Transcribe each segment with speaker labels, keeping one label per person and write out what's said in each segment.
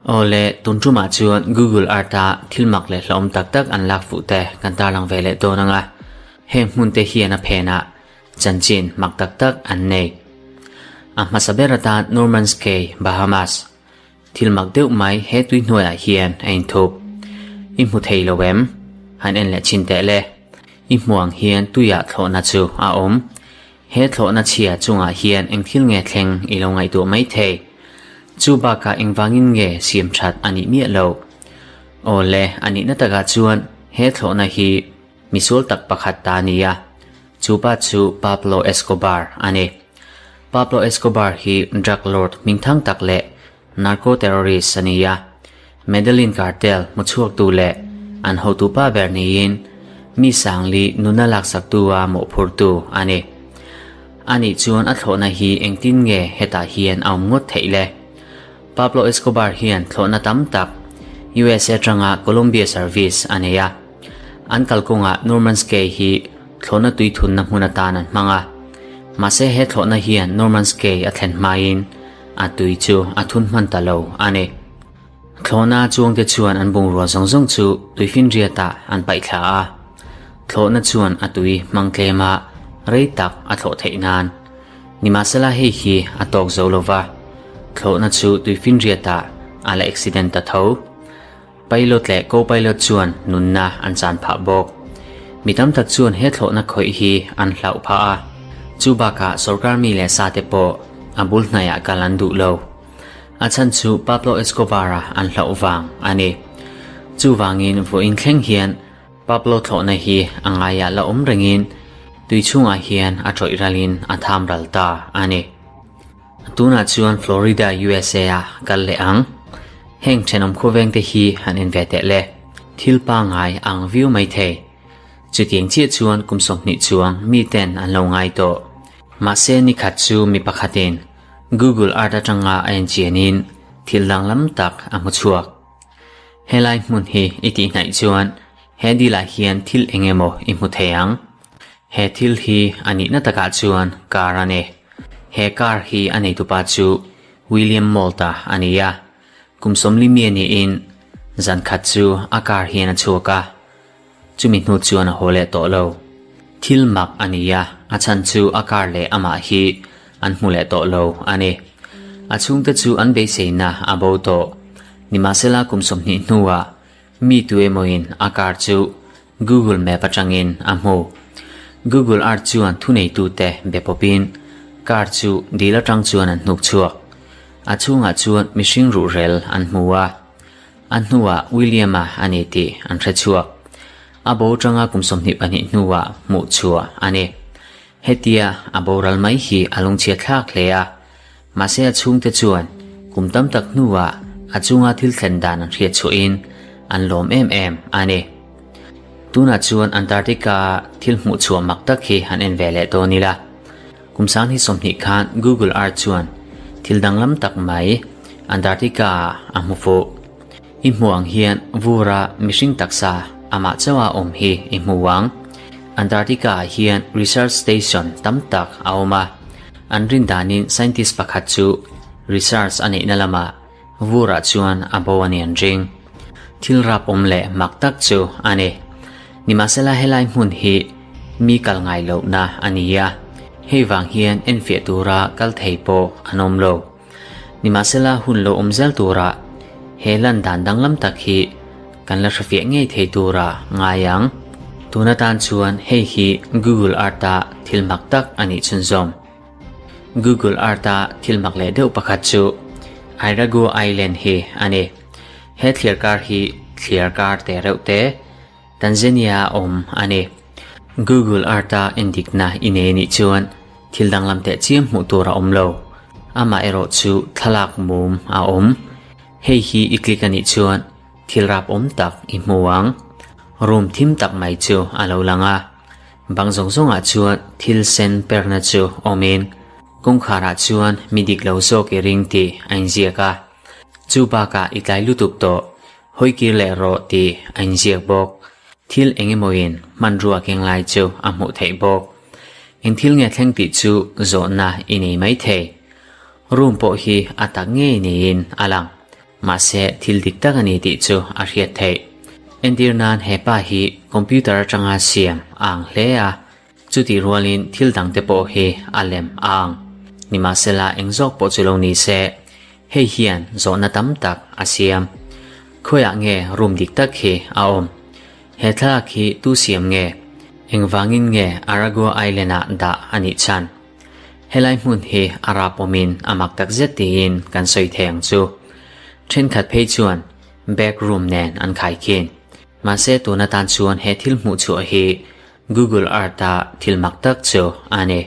Speaker 1: Awle, tun tumah chuan Google Earth-a thil mak leh hlauhawm tak tak an lak fuh te kan tarlang ve leh dawn ang a, heng hmun te hian a phenah chanchin mak tak tak an nei. A hmasa ber atan Norman's Cay, Bahamas. Thil mak deuh mai he tui hnuaiah hian a inthup. I hmu thei lo em? Han en leh chhin teh le. I hmu ang hian tuiah thlawhna chu a awm. He thlawhna chhia chungah hian eng thil nge thleng i lo ngaihtuah mai thei. Chu bakah engvangin nge siam that a nih miah lo? Aw le, a nihna takah chuan he thlawhna hi misual tak pakhat ta a ni a. Chu pa chu Pablo Escobar a ni. Pablo Escobar hi drug lord hmingthang tak leh narco-terrorist a ni a. Medellin cartel hmuchhuaktu leh an hotupa ber niin mi sangli nuna laksaktu a mawhphurtu a ni. Anih chuan a thlawhna hi engtin nge hetah hian a awm ngawt theih le? Pablo Escobar hian thlawhna tam tak USA atanga Colombia service a nei a. An kalkawngah Norman's Cay hi thlawhna tui thunna hmun atan an hmang a. Mahse he thlawhna hian Norman's Cay a thlen hmain a tui chu a thun hman ta lo a ni. Thlawhna chuangte chuan an bungrua zawng zawng chu tuifinriatah an paih thla a. Thlawhna chuan a tui hmang tlema rei tak a thlawh theih nan. Nimahsela hei hi a tawk zo lo va, thlawhna chu tuifinriatah a la accident ta tho. Pilot leh co-pilot chuan nunna an chan phah bawk. Mi tam tak chuan he thlawhna khawih hi an hlauh phah a, chu bakah sorkar mi leh sate pawh a bul hnaiah kal an duh lo. A chhan chu Pablo Escobar-a an hlauh vang a ni. Chuvangin vawiin thleng hian Pablo thlawhna hi a ngaiah la awm rengin tui chhungah hian a tawih ralin a tham ral ta a ni. Tunah chuan Florida, USA ah kal leh ang. Heng thenawm khawveng te hi han en ve teh le. Thil pangngai ang viau mai thei. Chutiang chiah chuan kum 20 chuang mi ten an lo ngai tawh. Mahse nikhat chu mi pakhatin Google Earth atanga a enchianin thil danglam tak a hmu chhuak. Helai hmun hi i tihhnaih chuan he dilah hian thil eng emaw i hmu thei ang. He thil hi a nihna takah chuan car a ni. He car hi a neitupa chu William Moult-a a ni a. Kum 40 mi a niin zan khat chu a car hian a chhuak a. Chumi hnu chuan a haw leh tawh lo. Thil mak a ni a, a chhan chu a car leh amah hi an hmu leh tawh lo a ni. A chhungte chu an beiseina a bo tawh. Nimahsela kum 20 hnuah mi tu emawin a car chu Google Map atangin a hmu. Google Earth chuan thuneitute be pawpin car chu dil atang chuan an hnuk chhuak. A chhungah chuan mihring ruhrel an hmu a. A hnuah William-a a ni tih an hre chhuak. A bo tanga kum 22 hnuah hmuh chhuah a ni. Hetia a boral mai hi a lungchhiat thlak hle a. Mahse a chhungte chuan kum tam tak hnuah a chunga thil thlen dan an hriat chhuahin an lawm em em a ni. Tunah chuan Antarctica-a thil hmuh chhuah mak tak hi han en ve leh dawn ila. Kum 2020 khan Google Earth chuan thil danglam tak mai Antarctica-ah a hmu fuh. I hmuh ang hian vura mihring taksa amah chauha awm hi i hmu ang. Antarctica-ah hian research station tam tak a awm a. An rin danin scientist pakhat chu research a neihna lamah vurah chuan a bo a ni an ring. Thil rap awm leh mak tak chu a ni. Nimahsela helai hmun hi mi kal ngai lohna a ni a, hei vang hian enfiah tura kal thei pawh an awm lo. Nimahsela hun lo awm zel tura he lan dan danglam tak hi kan la hrefiah ngei thei tura ngai ang. Tun atan chuan hei hi Google Earth-a thil mak tak a nih chhunzawm. Google Earth-a thil mak leh deuh pakhat chu Irago Island hi a ni. He thliar kar hi thliar kar te reuh te Tanzania a awm a ni. Google Earth-a endikna i nei anih chuan thil danglam teh chiam hmuh tur a awm lo. Amah erawh chu thlalak mum a awm. Hei hi i click anih chuan thil rap awm tak i hmu ang. Room thim tak mai chu a lo lang a. Bang zawng zawngah chuan thil sen perna chu awmin kawngkharah chuan mi dik lo zawk i ring tih a inziak a. Chu bakah i tlai lutuk tawh, hawi kir leh rawh tih a inziak bawk. Thil eng emawin hmanrua keng lai chu a hmuh theih bawk. Eng thil nge thleng tih chu zawhna i nei mai thei. Room pawh hi a tak ngei niin a lang. Mahse thil dik tak a ni tih chu a hriat theih. Entir nan he pa hi computer atanga siam a ang hle a, chutih rualin thil dangte pawh hi a lem a ang. Nimahsela eng zawk pawh chu lo ni se, hei hian zawhna tam tak a siam. Khawiah nge room dik tak hi a awm? He thlalak hi tu siam nge? Engvangin nge Aragua Island-ah dah a nih chhan? Helai hmun hi a rapawmin a mak tak zet tiin kan sawi thei ang chu. Thenkhat phei chuan back room nen an khai khin. Mahse tun atan chuan he thil hmuh chhuah hi Google Earth-a thil mak tak chu a ni.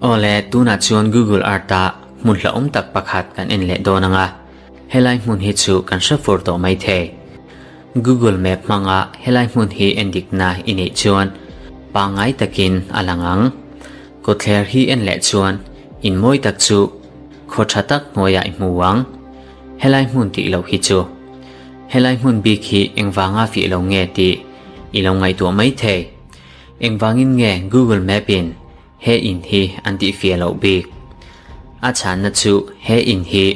Speaker 1: Awle, tunah chuan Google Earth-a hmun hlauhawm tak pakhat kan en leh dawn ang a, helai hmun hi chu kan hre fur tawh mai thei. Google Map hmanga helai hmun hi en dikna i neih chuan pangngai takin a lang ang. Kawtthler hi en leh chuan in mawi tak chu khaw tha tak hnuaiah i hmu ang. Helai hmun tih loh hi chu. Helai hmun bik hi engvanga fih lo nge tih i lo ngaihtuah mai thei. Engvangin nge Google Map in he in hi an tihfiah loh bik? A chhanna chu he in hi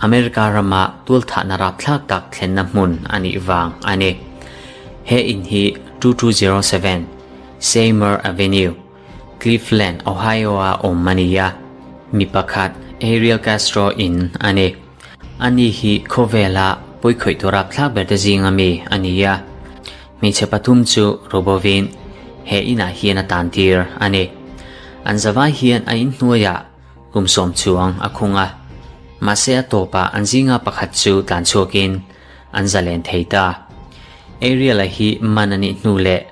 Speaker 1: America rama tualthahna rapthlak tak thlenna hmun a nih vang a ni. He in hi 2207 Seymour Avenue, Cleveland, Ohio-a awm a ni a, mi pakhat Ariel Castro in a ni. Ani hi khawvela pawikhawih tur rapthlak berte zinga mi a ni a, hmeichhe pathum chu Robovin he inah hian a tantir a ni. An zavai hian a inhnuaiah kum sawm chuang a khung a, mahse a tawpah an zinga pakhat chu tlan chhuakin an zalen thei ta. Ariel-a hi man a nih hnu leh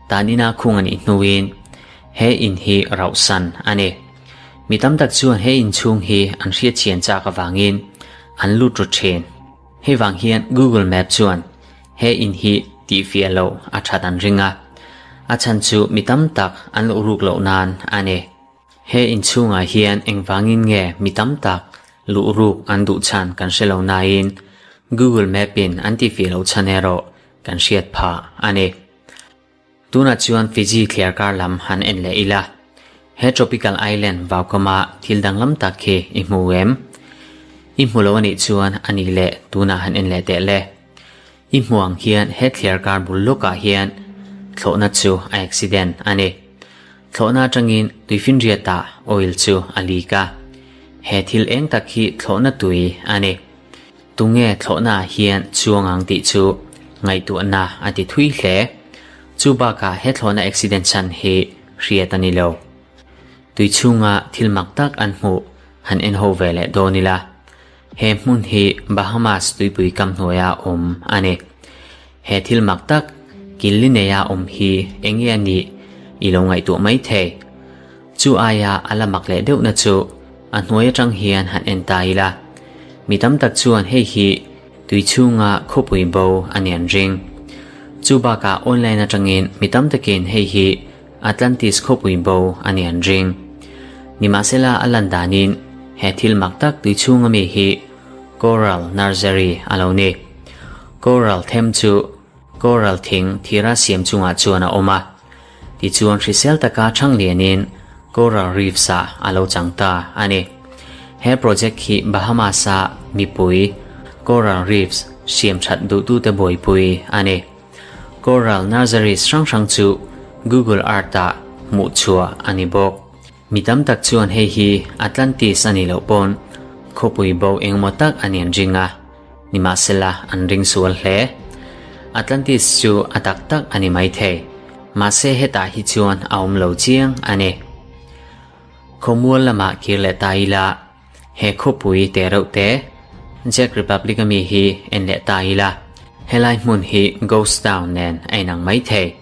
Speaker 1: tan ina khung a nih hnuin he in hi rauhsan a ni. Mi tam tak chuan he inchhung hi an hriatchhian chak avangin an lut ru thin. Hei vang hian Google Map chuan he in hi tihfiah loh a that an ring a, a chhan chu mi tam tak an luh ruk loh nan a ni. He inchhungah hian engvangin nge mi tam tak luh ruk an duh chhan kan hre lo nain Google Map in an tihfiah loh chhan erawh kan hriat phah a ni. Tunah chuan Fiji thliarkar lam han en leh ila. He tropical island vaukama thil danglam tak khi i hmu em? I hmu lo a nih chuan a nih leh tunah han en leh teh le. I hmu ang hian he thliarkar bul lawkah hian thlawhna chu a accident a ni. Thlawhna atangin tuifinriatah oil chu a leak a. He thil eng tak hi thlawhna tui a ni. Tunge thlawhnaah hian chuang ang tih chu ngaihtuahna a ti thui hle. Chu bakah he thlawhna accident chhan hi hriat a ni lo. Tui chhunga thil mak tak an hmuh han en ho ve leh dawn ila. He hmun hi Bahamas tuipui kam hnuaia awm a ni. He thil mak tak killi neia awm hi eng nge a nih i lo ngaihtuah mai thei. Chu aia a la mak leh deuhna chu a hnuai atang hian han en ta ila. Mi tam tak chuan hei hi tui chhunga khawpui bo a ni an ring. Chu bakah online atangin mi tam takin hei hi Atlantis khawpui bo a ni an ring. Nimahsela a lan danin he thil mak tak tui chhunga mi hi Coral Nursery a lo ni. Coral them chu coral thing thira siam chungah chuan a awm a. Tichuan hrisel taka chhang lianin coral reefs-ah a lo chang ta a ni. He project hi Bahamas-a mipui coral reefs siam that duhtute buaipui a ni. Coral nurseries hrang hrang chu Google Earth-ah hmuh chhuah a ni bawk. Mi tam tak chuan hei hi Atlantis a nih loh pawn khawpui bo engemaw tak a ni an ring a, nimahsela an ring sual hle. Atlantis chu a tak tak a ni maithei, mahse hetah hi chuan a awm lo chiang a ni. Khawmual lamah kir leh ta ila, he khawpui te reuh te, Czech Republic ami hi en leh ta ila, helai hmun hi ghost town nen a inang maithei.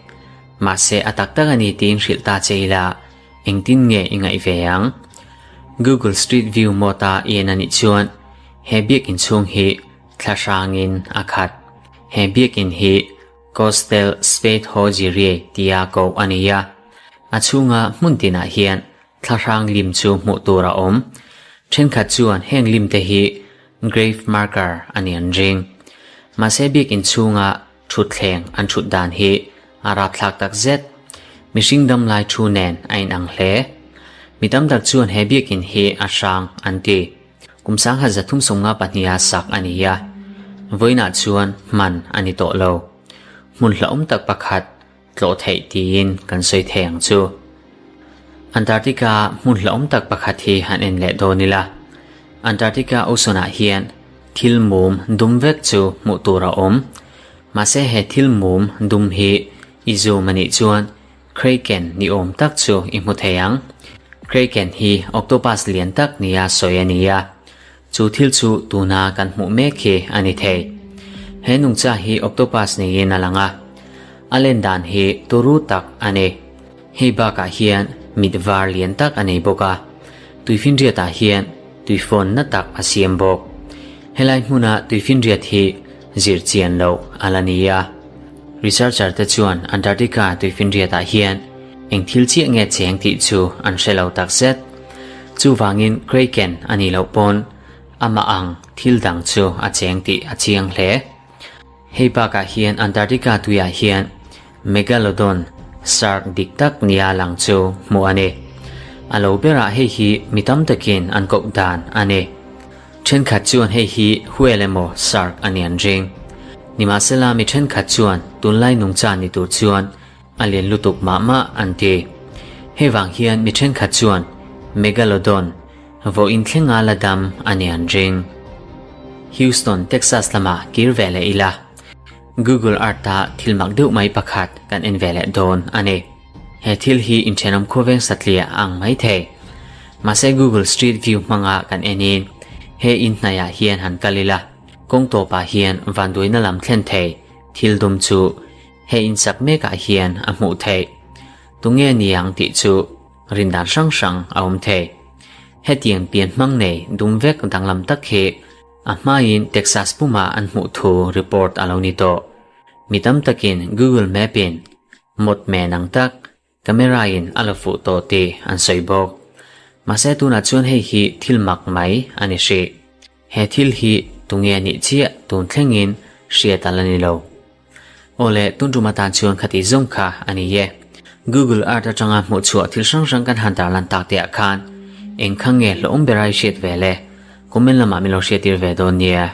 Speaker 1: Mahse a tak tak a ni tiin hrilh ta che ila, Engtin nge i ngaih ve ang? Google Street View mode-a i en a nih chuan he biakinn chhung hi thla hrangin a khat. He biakinn hi Kostel Svethojirie tia koh a ni a. A chhunga hmun tinah hian thla hrang lim chu hmuh tur a awm. Thenkhat chuan heng lim te hi grave marker a ni an ring. Mahse biakinn chhunga Thutthleng an thut dan hi a rapthlak tak zet. Mihring dam lai thu nen a inang hle. Mi tam tak chuan he biakinn hi a hrang an ti. Kum 1352 a sak a ni a, vawiinah chuan hman a ni tawh lo. Hmun hlauhawm tak pakhat tlawh theih tiin kan sawi thei ang chu. Antarctica hmun hlauhawm tak pakhat hi han en leh dawn ila. Antarctica Ocean ah hian thil mum dum vek chu hmuh tur a awm. Mahse he thil mum dum hi i zoom a nih chuan Kraken ni awm tak chu i hmu thei ang. Kraken hi octopus lian tak nia sawi a ni a. Chu thil chu tuna kan hmuh mek hi a ni thei. He nungcha hi octopus niin a lang a. A len dan hi turu tak a ni. Hei bakah hian mit var lian tak a nei bawk a. Tuifinriatah hian tuifawnna tak a siam bawk. Helai hmuna tuifinriat hi zir chian loh a la ni a. Researcher te chuan Antarctica tuifinriatah hian eng thil chiah nge cheng tih chu an hre lo tak zet. Chuvangin Kraken a nih loh pawn amah ang thil dang chu a cheng tih a chiang hle. Hei bakah hian Antarctica tuiah hian Megalodon shark dik tak nia lang chu hmuh a ni. A lo berah hei hi mi tam takin an koh dan a ni. Thenkhat chuan hei hi whale emaw shark a ni an ring. Nimahsela mi thenkhat chuan tunlai nungcha ni tur chuan a lian lutuk mah mah an ti. Hei vang hian mi thenkhat chuan Megalodon vawiin thlenga la dam a ni an ring. Houston, Texas lamah kir ve leh ila. Google Earth-a thil mak deuh mai pakhat kan en ve leh dawn a ni. He thil hi inthenawm khawveng satliah a ang mai thei. Mahse Google Street View hmanga kan enin he in hnaiah hian han kal ila, kawng tawpah hian vanduaina lam thlen thei thil dum chu he insak mekah hian a hmuh theih. Tunge niang tih chu rindan hrang hrang a awm thei. Hetiang pian hmang nei dum vek danglam tak hi a hmain Texas pumah an hmuh thu report a lo ni tawh. Mi tam takin Google Map in Mawt men ang tak, camera in a la fuh tawh tih an sawi bawk. Mahse tunah chuan hei hi thil mak mai a ni hrih. He thil hi tunge nih chiah tun thlengin hriat a la ni lo. Awle, tun tum atan chuan khati zawng kha a ni e. Google Earth atanga hmuh chhuah thil hrang hrang kan han tarlan tak te ah khan eng kha nge hlawm ber a i hriat ve le? Comment lamah min lo hriattir ve dawn nia.